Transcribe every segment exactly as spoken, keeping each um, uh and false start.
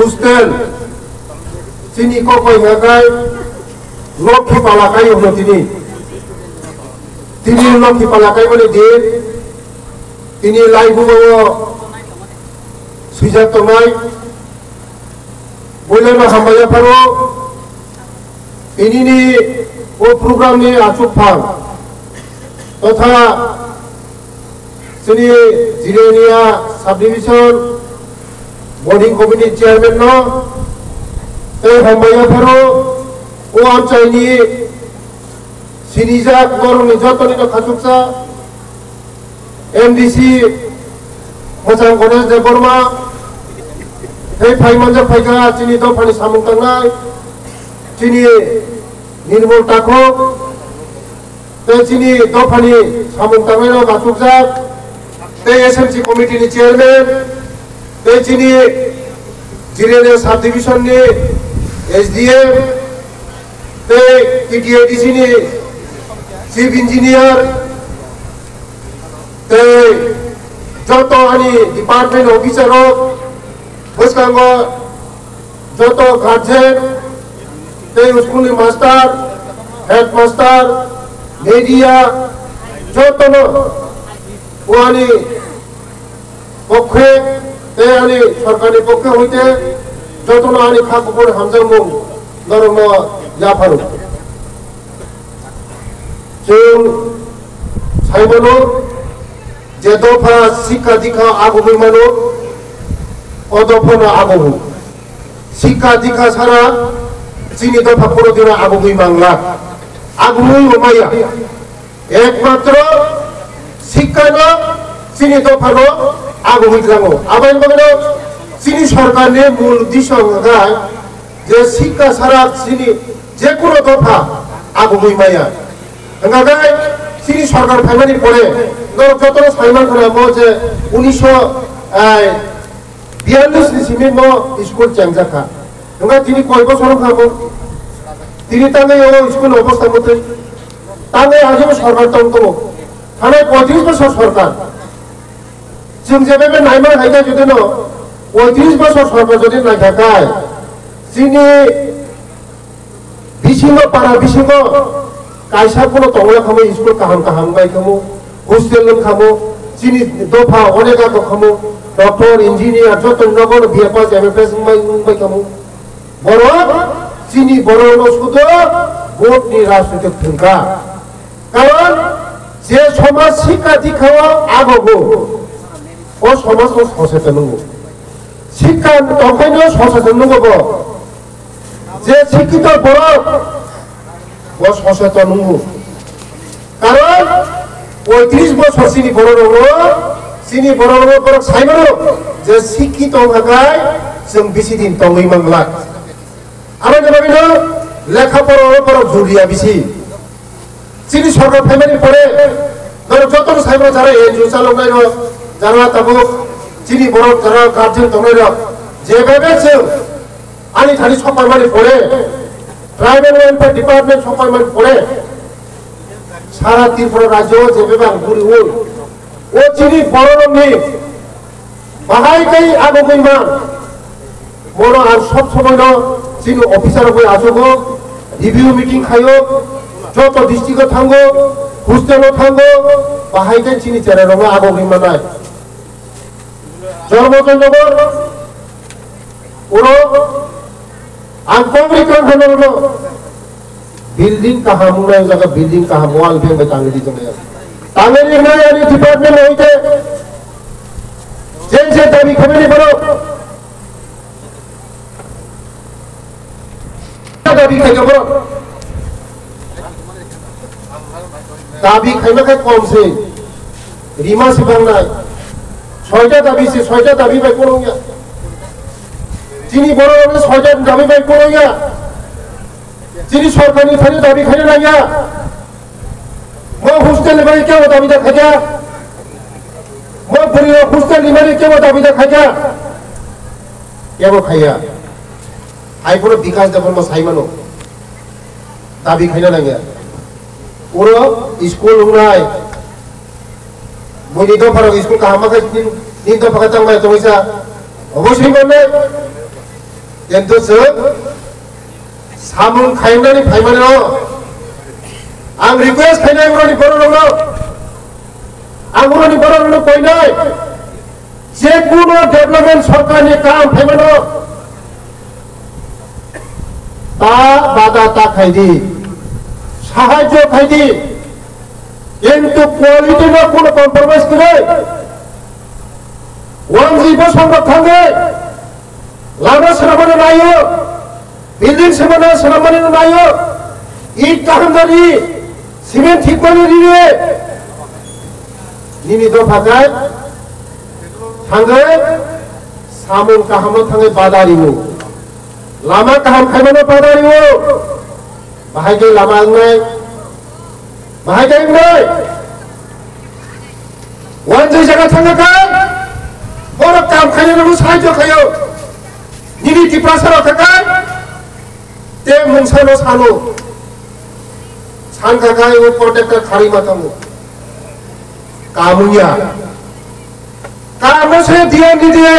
Hostel, chini kokoi hwnka khe Lokhi Pala kai hwno tini. Tini Lokhi Pala kai mani din, tini laibuma o swijak tongnai. Boilano hambai yapharo, tinini o program ni achuk phang totha chini Jirania Subdivision Boarding Committee Chairman no tei hambai yapharo o amchaini sinijak borokni jotoni no khachuksa M D C Mwchang Ganesh Debbarma tei phai manjak phaikha chini dophani samung tangnai chini Nirmal Takhuk tei chini dophani samung tangnairok achukjak tei S M C committee ni chairman tei chini Jirania Subdivision ni S D M tei T T A D C ni chief engineer tei joto ani department officer rok bwskango joto guardian tei school ni master, headmaster, media jotono o ani pokhe tei ani sorkarni pokhe hoite jotono ani kha kuphur hamjakmung norokno yapharo. Chwng saimano je dopha sikha dikha agugwi mano, o dophano agugo. Sikha dikha sara chini dopha kono dino agugwi mangla. Agugwi bo maya. Ekmatro sikhano chini dophano agugwi tlango. Aboni bagwino chini sorkarni mul diso wngkha je sikha sara chini jekuno dopha agugwi maya. Wngkha khe chini sorkar phaimani pore norok jotono saiman khna mo je unisho, eh, biyallis ni simi mo school chengjak kha. Wngkha tini koi bosor wngkha mo? Tini tangwi o school obostha mwtwi. Tangwi ajo sorkar tong tongo. Thanai poitris bosor sorkar. Chwng je bebe naima hai khe jodi no poitris bosor sorkar jodi naikha khe chini bisingo, para bisingo kaisa phano tongla khamu, school kaham kaham bai khamu, hostel wng khamu, chini dopha onek ato khamu, doctor, engineer, joto nogo no B A pass, M A pass wng bai, wng bai khamu. Borok chini borok no sudo vote ni rajniti thwngkha. Karon je somaj sikha dikha o agogo, o somaj no soseton wngo. Sikha tongthai no soseton wngo bo. Je sikhito borok, bo soseton wngo. Karon poitris bosor chini borok rokno, chini borok rokno borok sai mano je sikhito wngkha khe chwng bisi din tongwi mangla. Aboni bagwino lekha pora o borok juriya bisi. Chini sorkar phaimani pore norok jotono sai mano jara N G O chaloknai rok, jara tabuk chini borok jara guardian tongnai rok, je bebe chwng ani thani sok paimani pore, tribal welfare department sok paimani pore, sara Tripura rajyo o je bebe ang guri oi, o chini borok rokni bahai kai abo gwi man. Bono ang sob somoi no chini officer rok bai achugo, review meeting khaio, joto district o thango, hostel o thango, bahai kai chini chera rok no abo gwi manai. Chorbo Joynagar, oro ang kok ri kang hano no building kaham wngnai jaga building kaham wall beng bai tangwi di tongnai. Tangwi wngnai ani department hoite je je dabi khaimani borok. Dabi khaikha borok. Dabi khaima khe kom se. Rima se bangnai. Soita dabi se, soita dabi bai kono ya. Chini borok rok soita dabi bai kono ya. Chini sorkar ni thani dabi khaina nangya. Mo hostel ni bagwi kebo dabi da khaikha. Mo bwrwi rok hostel ni bagwi kebo dabi da khaikha. Kebo khaiya. Hai phano Bikas Debbarma sai mano. Dabi khaina nangya. Oro school wngnai. Buini dopha rok school kaham ma khai nini dopha khe tang bai tongwi sa. Obosri mannai. Kintu chwng samung khaimani phaimani no ang request khainai boroni bororokno, ang boroni bororokno koinai, je kuno development sorkarni kam phaimano ta bada ta khaidi, sahajyo khaidi, kintu quality no kuno compromise kwrwi, wanjwi bosongrok thangwi, lama swnamano naio, building swnamano, swnamano naio, it kaham dari, cement thik mani riri, nini dopha kai, thangwi, samung kahamo thangwi bada rio, lama kaham khaimano bada rio, bahai khe lama wngnai, bahai khe wngnai. Wanjwi jaga thangkha khe, borok kam khainai rokno sahajyo khaio. Nini Tiprasa rok kha khe, te mungsa no salo. Sankha khe o contractor kharwi ma tongo. Kam wngya. Kamo se diyan di diye.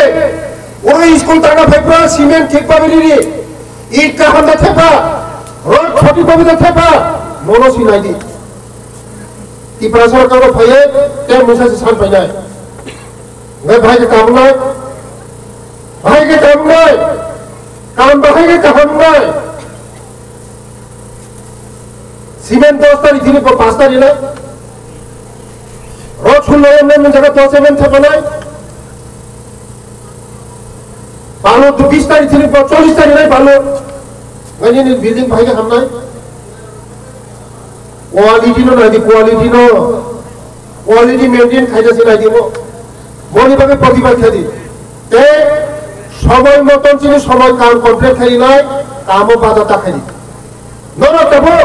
O school tana phai pura cement thik babi riri. It kaham da thepa. Rod thoti babi da thepa. Mono si nai di. Tiprasa rok kabo phaiye, te mungsa si san phainai. Ngai bahai ke kam nai. Bahai ke kam nai. Kam bahai ke kaham nai. Cement dos tari thini pa pas tari na. Rod sullo em em jaga dos em em thepa nai. Balu tu bis tari thini pa chollis tari nai balu. Ngani ni building bahai ke ham nai. Quality no nai di, quality no. Quality maintain khaina se nai di mo. Moni bagwi protibad khai di. Te somoi moton chini somoi kam complete khai nai, kamo bada ta khai di. Nono tabo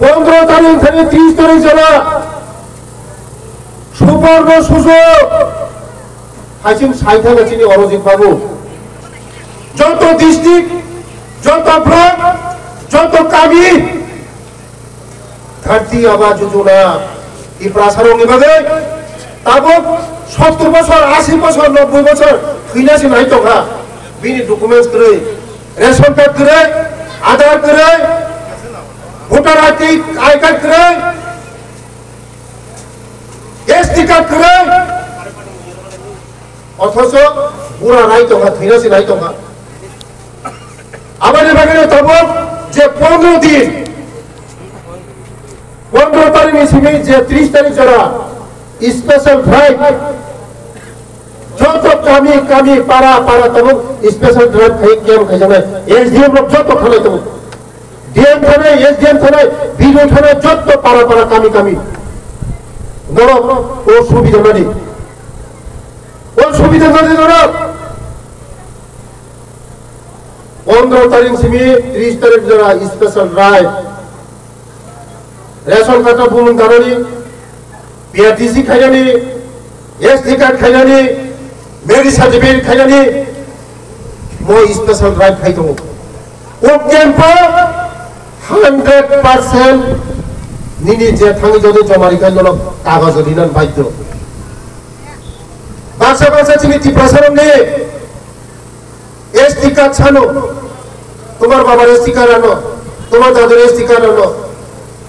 pondro tarik thani tris tarik jora suborno sujog. Haiching sai thangkha chini Orojit babu. Joto district, joto block, joto kami, Dharti Aaba Yojana, Tiprasa rokni bagwi tabuk sottur bosor, asi bosor, nobboi bosor thwina se nai tongkha. Bini documents kwrwi, ration card kwrwi, Aadhaar kwrwi, voter I D, I card kwrwi, S T card kwrwi. Othocho bura nai tongkha, thwina se nai tongkha. Aboni bagwino tabuk je pondro din, pondro tarikni simi je tris tarik jora special drive, joto kami kami, para para tabuk special drive khai camp khaijaknai, S D M rok joto thanai tabuk, D M thanai, S D M thanai, B D O thanai, joto para para kami kami norok o subida nadi. O subida nadi norok. Pondro tarik simi tris tarik jora special drive. Ration card bumung danani, P R T C khainani, S T card khainani, marriage certificate khainani, mo special drive khai tongo. O camp o hundred percent nini je thangwi jodi joma rikha jono kagoj rinan baidyo. Baksa baksa chini Tiprasa rokni S T card sano, tomar babar S T card ano, tomar dador S T card ano,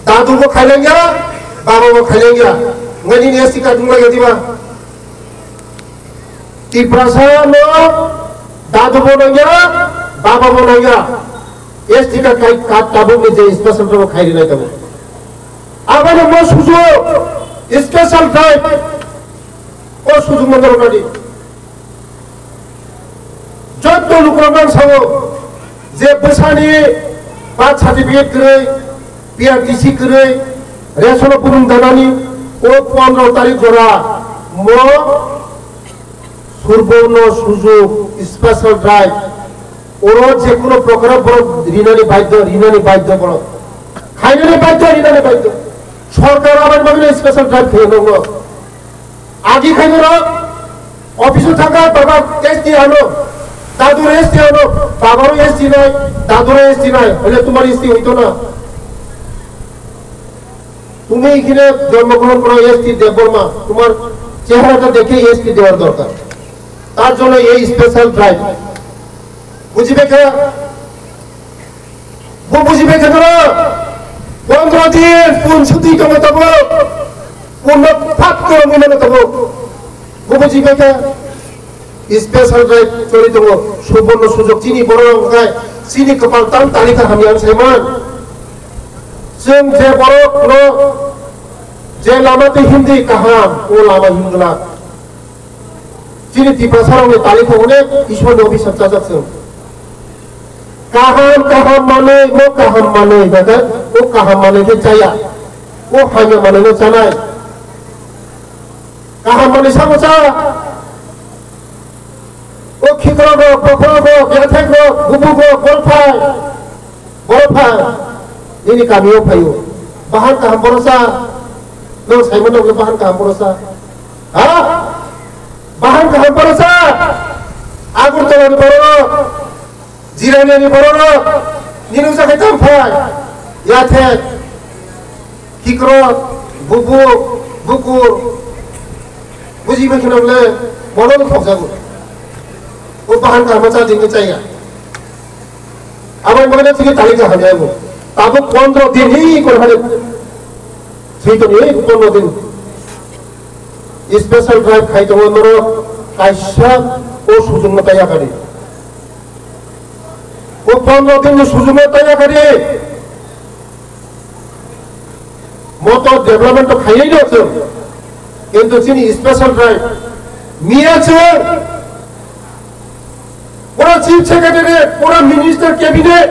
dadu bo khailangya, baba bo khailangya, ngai nini S T card nunglai diba? Tiprasa no dadu bo nangya, baba bo nangya, S T card kai card tabuk ni je special drive khai rinai tabuk. Aboni mo suju special drive, o suju mandar nadi. Joto lukurok nang sao je bwsani birth certificate kwrwi, P R T C kwrwi, ration o bumung danani o pondro tarik jora mo Suborno Sujog special drive. Oro je kono prokare borok rinani baidyo, rinani baidyo borok. Khainani baidyo, rinani baidyo. Sorkar aboni bagwi special drive khayo nokno. Agi khainai rok office o thangkha, baba S T ano, dadur S T ano, babaro S T nai, daduro S T nai, hole tomar S T hoito na. তুমি এখানে জন্মগ্রহণ করো এসটি দেববর্মা, তোমার চেহারাটা দেখে এসটি দেওয়ার দরকার। তার জন্য এই special drive. Bujibaikha? Bo bujibaikha norok? Pondro din pun suti tongo tabuk. Punno phat kwrwngwi mano tabuk. Bo bujibaikha? Special drive choli tongo. Suborno sujog chini borok wngkha, chini kwpal tang talikha hamya wng saiman. Chwng je borok no je lama twi himdi kaham, o lama himgwlak. Chini Tiprasarokni talikha onek Ishwarni obisap chajak chwng. Kaham, kaham manwi, o kaham manwi, hwnkhe o kaham manwi khe chaya. O hamya manwino chanai. Kaham manwi sabo cha. O khikrok rok, bokhorok rok, yathek rok, bubuk rok, borok phai. Borok phai. Nini kami o phaio. Bahan kaham borok cha. Nwng saimano hwnkhe bahan kaham borok cha. Ha? Bahan kaham borok cha. Agartala ni borok rok. Jirani ni borok rok. Nini wngsa khe tamo phai. Yathek. Khikrok, bubuk, bukur, buji bai kheno le mono no thokjago. O bahan kaham cha din khe chaya. Abo ni bagwi chini talikha hamya bo. Tabuk pondro din hi kor hane. Swi toni pondro din. Special drive khai tongo norok kaisa o sujung no taya kari. O pondro din ni sujung no taya kari. Motor development to khailai no chwng. Kintu chini special drive miya chwng pura chief secretary, pura minister cabinet,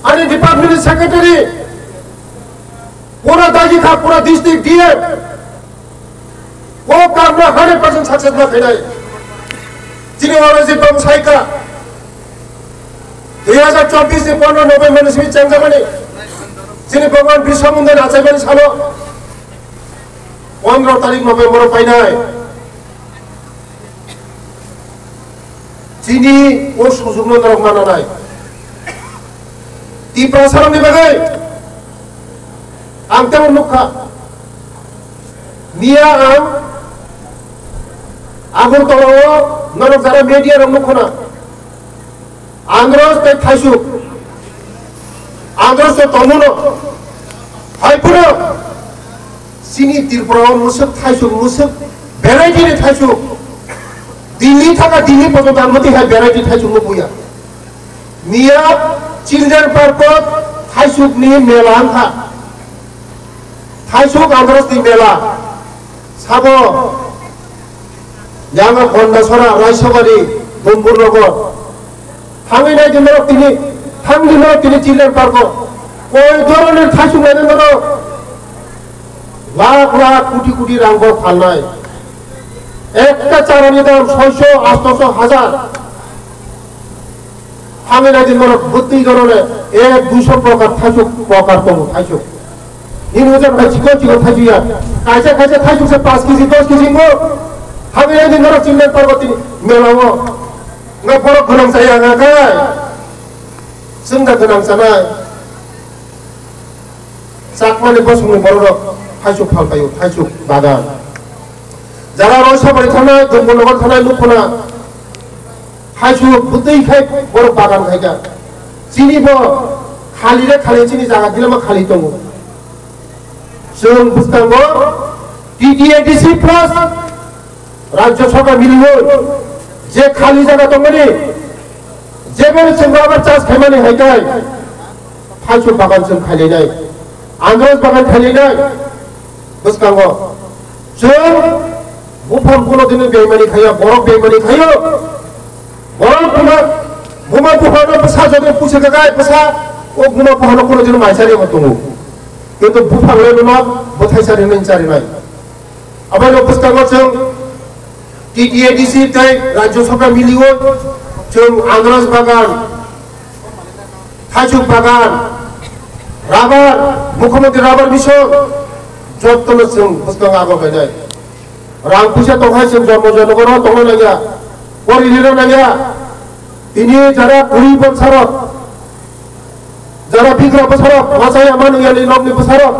ani department ni secretary, pura dagi kha, pura district D M. O kamno hundred percent success ma khainai. Chini oro je tong saika. Dui hazar chobbish ni pondro November ni simi chengjakmani. Chini Bhagwan Birsa Munda ni achaimani salo. Pondro tarik November o painai. Chini o sujugno norok mananai. Tiprasarokni bagwi ang tebo nukha. Miya ang Agartala o norok jara media rok nukhuna. Andros tei Thaisuk. Andros tei Tomuno. Hai phano chini Tripura o mwswk Thaisuk, mwswk variety ni Thaisuk. Delhi thaka Delhi porjonto ang mwtwi hai variety Thaisuk nukhungya. Miya Children Park o Thaisuk ni mela wngkha. Thaisuk Andros ni mela. Sabo Yang Gondasora, Raisabari, Dumbur Nagar. Thangwi nai di norok tini, thang di norok tini Children Park o. Koi dhoroner Thaisuk lainai norok. Lakh lakh, koti koti rang bo phalnai. Ekta charani dam soisho, astoso, hajar. Thangwi nai di norok bwtwi dhoroner ek duiso prokar Thaisuk prokar tongo Thaisuk. Nini ojan hai chikon chikon Thaisuk ya. Kaisa kaisa Thaisuk se paanch kg, dos kg mo. Thangwi nai di norok Children Park o tini mela o. Nga borok gwnang chaya nga kai. Chwng da gwnang chanai. Chakmani bosongni bororok Thaisuk phalpaio, Thaisuk bagan. Jara Roisabari thanai, Dumbur Nagar thanai nukhuna Thaisuk bwtwi khai borok bagan khaikha. Chini bo khali re khali chini jaga dilama khali tongo. Chwng bwskango T T A D C plus Rajya Sabha miliwi je khali jaga tongmani, jeboni chwng rubber chas khaimani hai khe Thaisuk bagan chwng khailainai, Andros bagan khailainai. Bwskango chwng buphang kuno dino beimani khaiya, borok beimani khaio. Borok buma, buma buphano bwsa jodi puisa kakai bwsa, o buma buphano kuno dino maisari bo tongo. Kintu buphang le no bwthai sari nai chari nai. Aboni bwskango chwng T T A D C tei Rajya Sabha miliwi chwng Andros bagan, Thaisuk bagan, rubber, Mukhyamantri rubber mission, jottono chwng bwskango abo khainai. Rang puisa tongkhai chwng jormo jonogoro tongna nangya, pori rina nangya. Tini jara gurib bonsarok, jara bigra bwsarok, machaya manwiyani nokni bwsarok,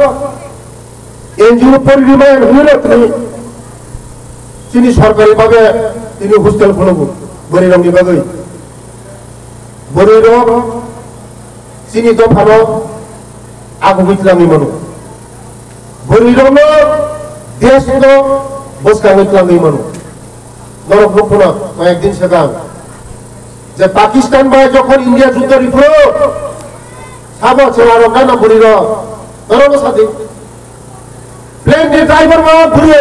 N G O pori rimaya hinwi tini chini sorkari babe tini hostel phunukgo. Bwrwi rokni bagwi. Bwrwi rok chini dophano agugwi tlangwi mano. Bwrwi rokno desh no bwskangwi tlangwi mano. Norok nukhuno kayek din swkang je Pakistan bai jokhon India juddo riphuru sabo chwla rok gana bwrwi rok norokno sadi. Plane ni driver bo bwrwi.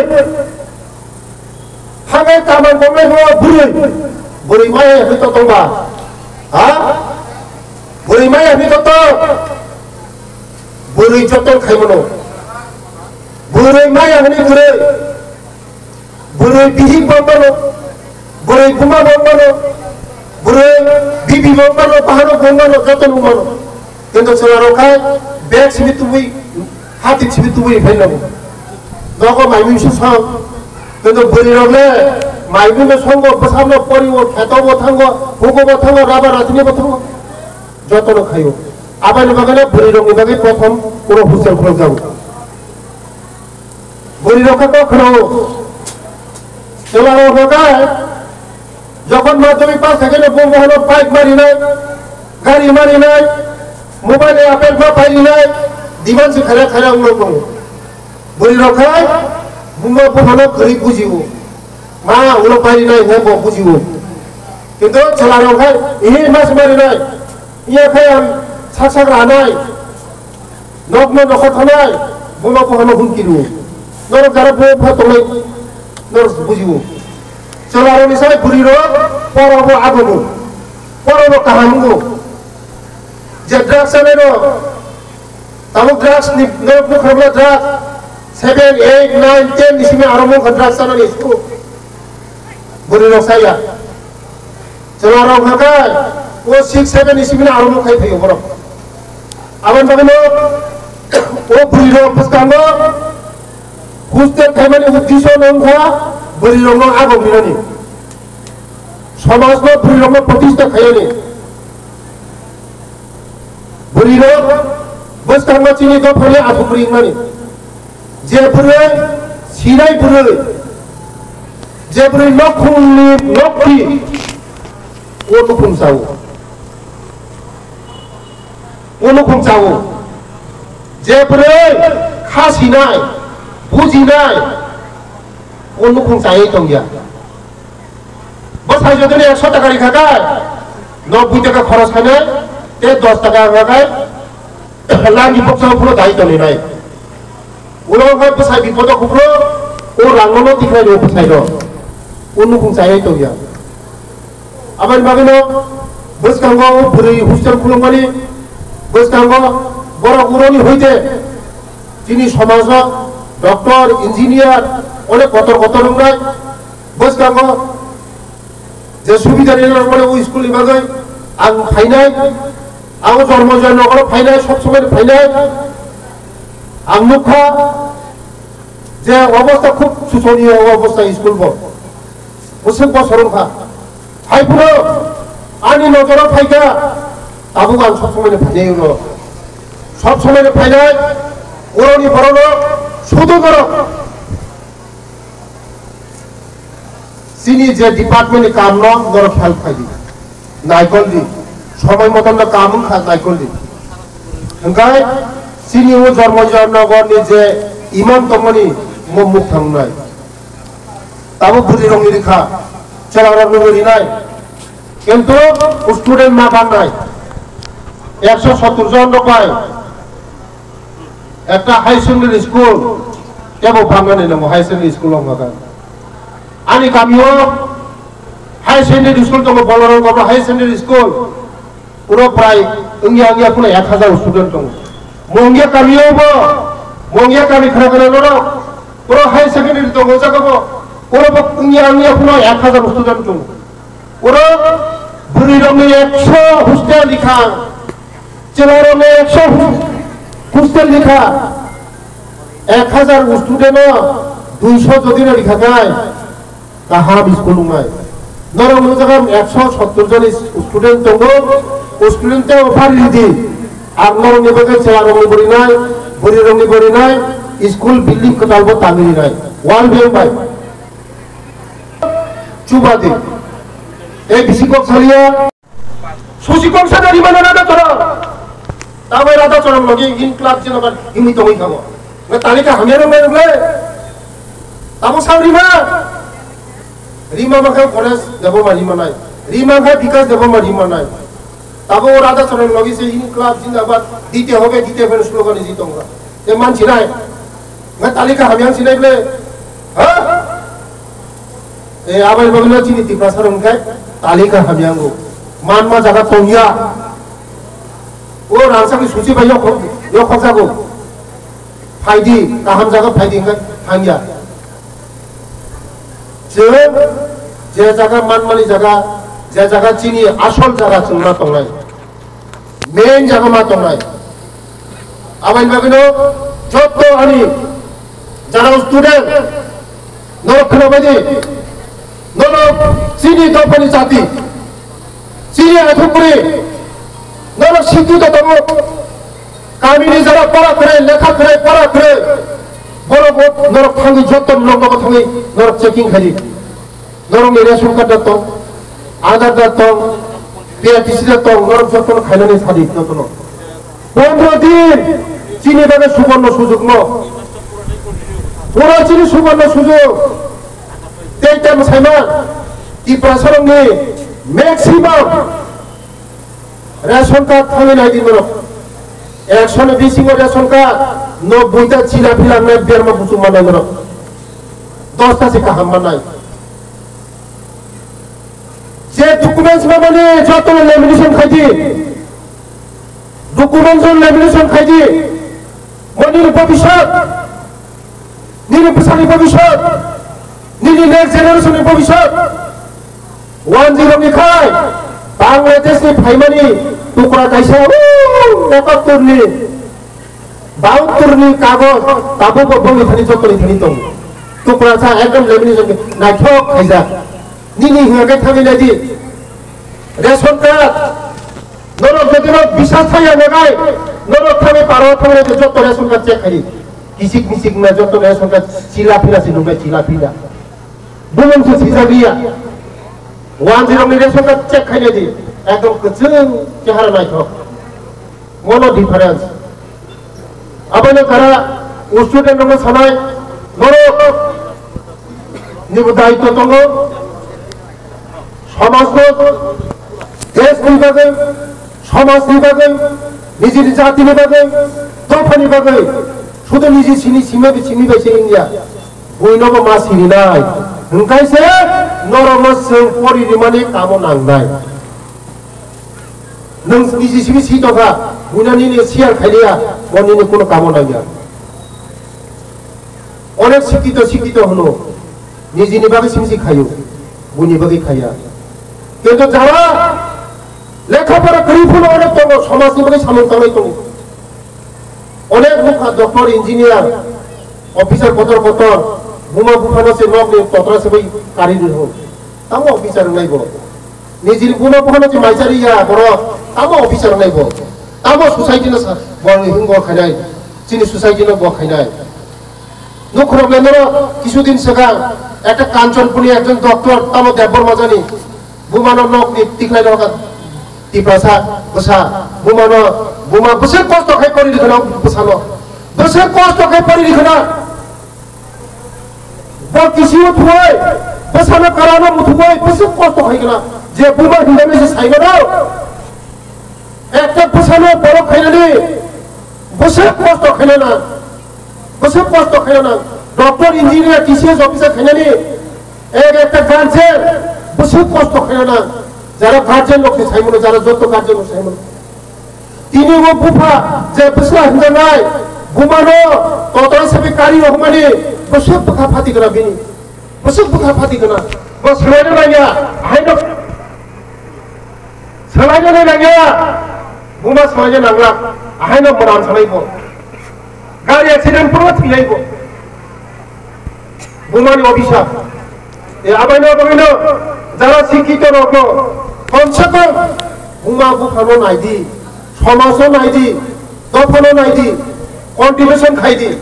Hagai kaman tongnai bo bwrwi. Bwrwi maya hwnwi to tongba. Ha? Bwrwi maya hwnwi to tong. Bwrwi joto khaimano. Bwrwi maya hwnwi bwrwi. Bwrwi bihik bo mano. Bwrwi buma bo mano. Bwrwi bibi bo mano. Bahano bo mano. Joto bo mano. Kintu chwla rok khai bag simi tubui, hati simi tubui phai lago. Nogo mai mui su song. Kintu bwrwi rok le mai mui no songo, bwsam no pori o, kheto bo thango, hugo bo thango, raba ratini bo thango. Joto no khaio. Abani bagwi le bwrwi rok ni bagwi prothom uro hostel khulok jago. Bwrwi rok khe kok khwrao. Chwla rok hwnkhe jokhon madhyamik pass khaikhe no bo bohano bike marinai, gari marinai, mobile apple pha pairinai, demand se khaira khaira ulo tongo. Bwrwi rok khe buma bohano kwrwi bujio. Ma ulo pairinai hwnwi bo bujio. Kintu chwla rok khe ihi mas marinai. Iya khe ang sak sak ranai. Nokno nokha thanai, buma bohano hum kiru. Norok jara bo pha tongnai, norok bujio. Chwla rokni sai bwrwi rok poro bo agogo. Poro bo kaham wngo. Je drugs chanai rok, tabuk drugs ni norok bwkha rok drugs seven, eight, nine, ten ni simi aro mungkha drugs chanani school. Bwrwi rok saya. Chwla rok hwnkhe o six seven ni simi aro mungkha phaio borok. Aboni bagwi no o bwrwi rok bwskango hostel khaimani uddesho no wngkha bwrwi rokno agok rinani. Somajno bwrwi rokno protista khaiyani. Bwrwi rok bwskango chini dophani athuk ringnani. Je bwrwi sinai bwrwi, je bwrwi nokhungni nokti, o nukhung sao. O nukhung sao. Je bwrwi kha sinai, bujinai, o nukhung chaiwi tongya. Bo sai jotoni ekso taka rikha khe, noboi taka khoros khainai, tei dos taka rikha khe, langi boksa phuro dai tongwi nai. Ulo khe bwsai bipodo kuphro, o rangno no tikhlai rw bwsai rw. O nukhung chaiwi tongya. Aboni bagwino bwskango o bwrwi hostel khulukmani, bwskango borok uroni hoite chini somajo doctor, engineer, onek kotor kotor wngnai. Bwskango je subida rwnai rok mani o school ni bagwi ang phainai, ang Jormo Joy Nogoro phainai, sob somoi phainai. Ang nukha je obosta khub susoniyo obosta school bo. Bwswk bosor wngkha. Hai phano ani nojoro phaikha, tabuk ang sob somoi phainai ulo. Sob somoi phainai, uroni borokno sudu borok. Chini je department ni kam no norok help khai di, naikol di, somoi moton no kam wngkha naikol di. Hwnkhe chini o Jormo Joy Nogor ni je imam tongmani mo muk thangnai. Tabuk bwrwi rok ni rikha, chwla rok ni rinai. Kintu student ma bangnai. Ekso sottor jon rok bai. Ekta high secondary school, tebo bangmani nango high secondary school wng kha. Ani kamio high secondary school tongo, Balaram Gopra High Secondary School. Uro prai wngya wngya phano ek hazar student tongo. Mungya kamio bo, Mungya kami khna khna norok. Uro high secondary tongo jaga bo. Uro bo wngya wngya phano ek hazar student tongo. Uro bwrwi rokni ekso hostel rikha. Chwla rokni ekso hostel rikha. Ek hazar student o duiso jodi no rikha khai kaham school wngnai. Norok nukjakha ekso sottor jon student tongo. O student tei offer ridi. Ang norokni bagwi chwla rokni bo rinai, bwrwi rokni bo rinai, school building kwtal bo tangwi rinai. One day bai. Chubadi. Tei bisi kok saliya. Susi kok sana rima na rada chorong. Tabai rada chorong logi in club jena bar himi tongwi khago. Na talika hamya rok bai rok le. Tabo sa rima. Rima makha Ganesh Debbarma rima nai. Rima kha Bikash Debbarma rima nai. Tabo rada chorong logi se in club jena bar dite hobe dite hobe slogan ji tongga. Te man sinai. Nga talika hamya sinai ble. Ha? E, abai bagwi no chini Tiprasa rok hwnkhe talika hamya wngo. Manma jaga tongya. O rangchakni suchi bai yokhok, yokhok jago. Phaidi, kaham jaga phaidi hwnkhe hamya. Chwng je jaga manmani jaga, je jaga chini asol jaga chwng ma tongnai. Main jaga ma tongnai. Aboni bagwino jotto ani jara student norok khwnabaidi, norok chini dophani jati, chini athukuri, norok sikito tongo, kamini jara pora kwrwi, lekha kwrwi, pora kwrwi, borok bo norok thangwi jotto nokno bo thangwi norok checking khaidi. Norokni ration card da tong, Aadhaar da tong, P R T C da tong, norok jotono khainani sadi jotono. Pondro din chini bagwi suborno sujukno. Pura chini suborno sujug. Tei tamo saiman, Tiprasa rokni maximum ration card thangwi naidi norok. Ekshoni bisingo ration card no buita chila phila nai berma buchung manai norok. Dosta se kaham manai. Je documents mamani jotono lamination khaidi. Documents no lamination khaidi. Bo nini bhobishyot, nini bwsani bhobishyot, nini next generation ni bhobishyot. One zero ni khai Bangladesh ni phaimani tukra kaisa, uh, ekattor ni, bahattor ni kagoj tabukbo bongni thani jotoni thani tongo. Tukra sa ekdom lamination naithok khaijak. Nini hingke thangwi naidi. Ration card. Norok jodi no bisas thaya nagai, norok thangwi paro thangwi naidi, jotto ration card check khai. Kisik misik na jotto ration card chila phila si nungbai chila phila. Bumung se sijak liya. One zero ni ration card check khai naidi. Ekdom kwchwng chehara naithok. Mono difference. Aboni kara student rokno sanai, norok nibo daitto tongo, somajno, deshni bagwi, somajni bagwi, nijini jatini bagwi, dophani bagwi, sudu niji sini simi bai sini bai se wngya, buinobo ma sirinai, hwnkhe se norokno chwng pori rimani kamo nangnai. Nwng niji simi si tongkha, buino nini share khailiya, bo nini kuno kamo nangya. Onek sikito sikito hwno, nijini bagwi simi si khaio, buini bagwi khaiya. Kintu jara lekha pora kwrwi phano onek tongo, somajni bagwi samung tangnai tongo. Onek nukha doctor, engineer, officer kotor kotor, buma buphano se nokni totra se bai kari rw. Tamo officer wngnai bo. Nijini buma buphano se maisari ya borok. Tamo officer wngnai bo. Tamo society no sa, bo hingo khainai. Chini society no bo khainai. Nukhurok le norok kisudin swkang ekta Kanchanpurni ekjon doctor tamo Debbarma jani. Bumano nokni tiklai rok Tiprasa bwsa. Bumano, buma bwswk kosto khai pori rikha na bwsano. Bwswk kosto khai pori rikha na. Bo kisi uthubai, bwsano karano muthubai, bwswk kosto khai khna. Je buma hinmani se sai mano. Ekta bwsano borok khainani, bwswk kosto khainana. Bwswk kosto khainana. Doctor, engineer, T C S officer khainani. Ek ekta guardian, bwswk kosto khainana. Jara guardian rok se saimano, jara joto guardian rok saimano. Tini bo bupha je bwsla hinjanai, bumano totra sabi kari rok hwnmani, bwswk bwkha phati gana bini. Bwswk bwkha phati gana. Bo swlaina nangya, haino swlaina nangya. Buma swlaina nangla, haino moran salai bo. Gari accident pura thilai bo. Bumani obisa. E abaino bagwino jara sikito rokno komse kom buma buphano naidi, somajo naidi, dophano naidi, contribution khaidi.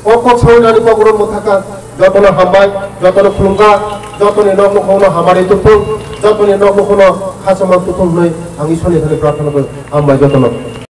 O kok sawi nani kok ro muthaka. Jotono hambai, jotono khulumkha, jotoni nok nukhungno hamari tuphung, jotoni nok nukhungno khachama tuphung hwnwi ang Isorni thani prarthana khlai, hambai jotono.